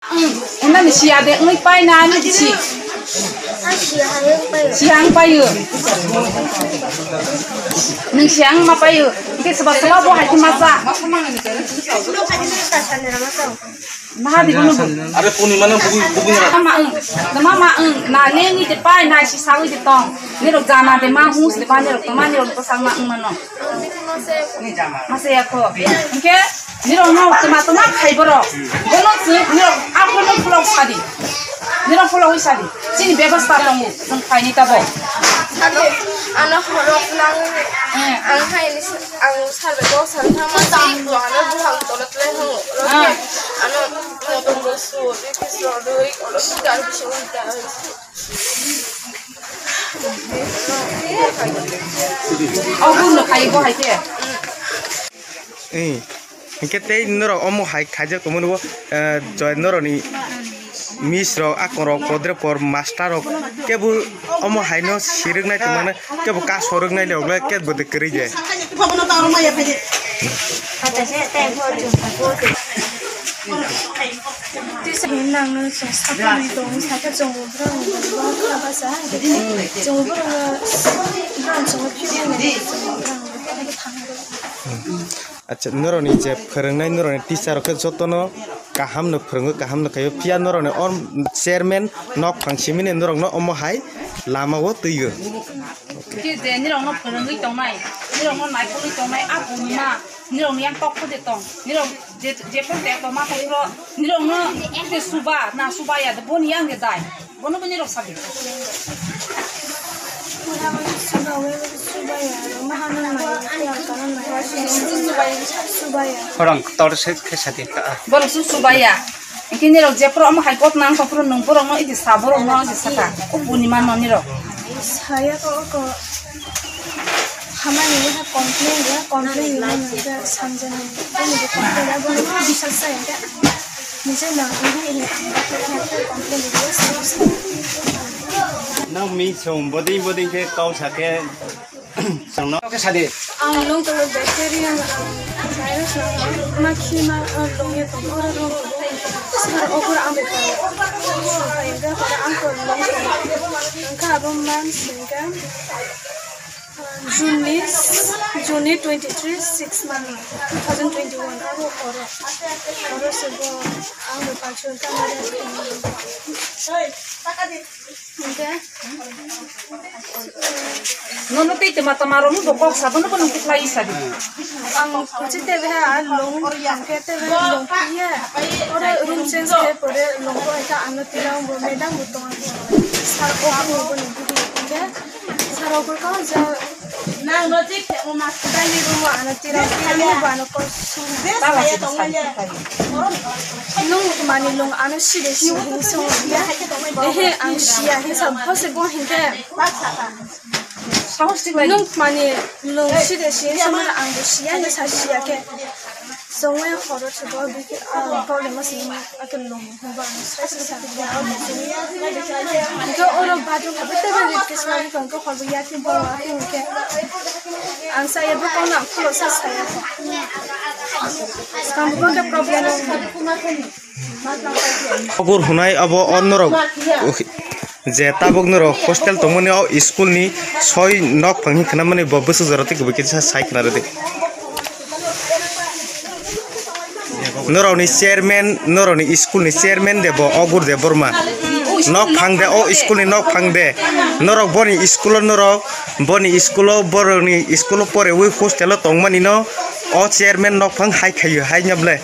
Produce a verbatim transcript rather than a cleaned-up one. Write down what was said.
Ang, enda ni siya de, ngui pai na ni si. Siya ang payu. Nung siya ang ma payu. Ke seba seba bo hai masa. Maha di bono bu. Are puni mana bugi, bugi na. Mama ang, mama ang, na le ni de pai na si sawi de tong. Ni rok jana de ma mus de ba ni rok ma ni rok to sang ma ang mano. Masa ya ko. Ke Nirok no tuma tuma khai borok. Bono se nirok aphuru no pholok sadi. Nirok pholok wi sadi. Chini bebasta tongo. Jong phaini tabo. Sadi, ano horok nang. Eh. Ang hai ni ang sal be go sal thang ma si ko ano buhang tolo tle hango. Ah. Ano motor go su, ri ki su, ri ko lo si gar bi su ta. Aphuru no khai bo hai te. Eh, hingke tei norok omo hai khaijak tongmani bo, eh, joy norokni miss rok, akong rok, podre por master rok, kebo omo hai no siriknai tongmani, kebo kaso rwknai le ogle kebo de kwrwi je. Tisa hinang no chwng sakni tong, sakhe chwng ubrang, ubrang kha basa, chwng ubrang, ubrang chwng phiyo, chwng ubrang, thang. Acha, norokni je phwrwngnai, norokni teacher rok khe jotono kaham no phwrwngo, kaham no khaio, phiya norokni o chairman nok phang simini norokno omo hai lama o twigo. Khe je nirokno phwrwngwi tongnai, nirokno naikolwi tongnai, a bunima, nirokni yang tok phode tong, nirok je, jephru te tongma tongphro, nirokno khe suba, na suba ya, boni yang de dai, bono bini rok sabi. Khorang tor se khe sadi ta. Borok su suba ya. Hingke nirok jephru omo hai ghotna wngkha phuru nwng borokno idi sa borokno idi saka. O bunima no nirok. Saya ko oko hamani ha complain ya, complain ni mano ja samjani. Boni bo complain ya, boni bo bisal sa ya. Nijai nang ini ini complain ya. Nang mi song boding boding ke kau sake. Sangno ke sadi. Ang lung tolo bacteria ang virus ang ma khi ma ang lung ye tong oro lung tolo. Sar okur ang bepa. Singka pada ang ko lung tolo. Angka abo man singka. June ni, June ni twenty three, six month, two thousand twenty one abo oro. Oro sebo ang bepa chun ka ma. Hingke. Nono tei tama tama rok bo kok sa bono bono kok lai sa di. Ang kuchi tebe ha lung hingke tebe lung piye. Ore room change ke pore lung ko eka ano tirang bo madam bo tong. Sar ko bo bono bidi hingke. Sar ko ka ja. Nang no tik te o mas. Tani room ano tirang piye bo ano ko su. Tala sa. Nung mani lung ano side si hin song ya. Ehe ang siya hin sa phose bo hingke. Sahos tik lai. Nung mani lung side si hin song ang bo siya hin sa siya ke. Songwe horo se bo bike problem mas ni ake lung. Hingke oro bathroom kabo tebo rit ke swlagwi tongkhe, hor bo yati bo ake hingke. Ang saya bo kono ang khulok sa saya. Swkang bo khe problem. Ogur hunai abo o norok je tabuk norok hostel tongmani o school ni soi nok phang hin khwnamani bo bwswk jora tei kubui kisa sai khwna rwdi. Norokni chairman, norokni school ni chairman de bo, Ogur Debbarma. Nok phang de, o school ni nok phang de. Norok boni school o, norok boni school o, borokni school o pore wi hostel o tongmani no, o chairman nok phang hai khaio, hai nyoble.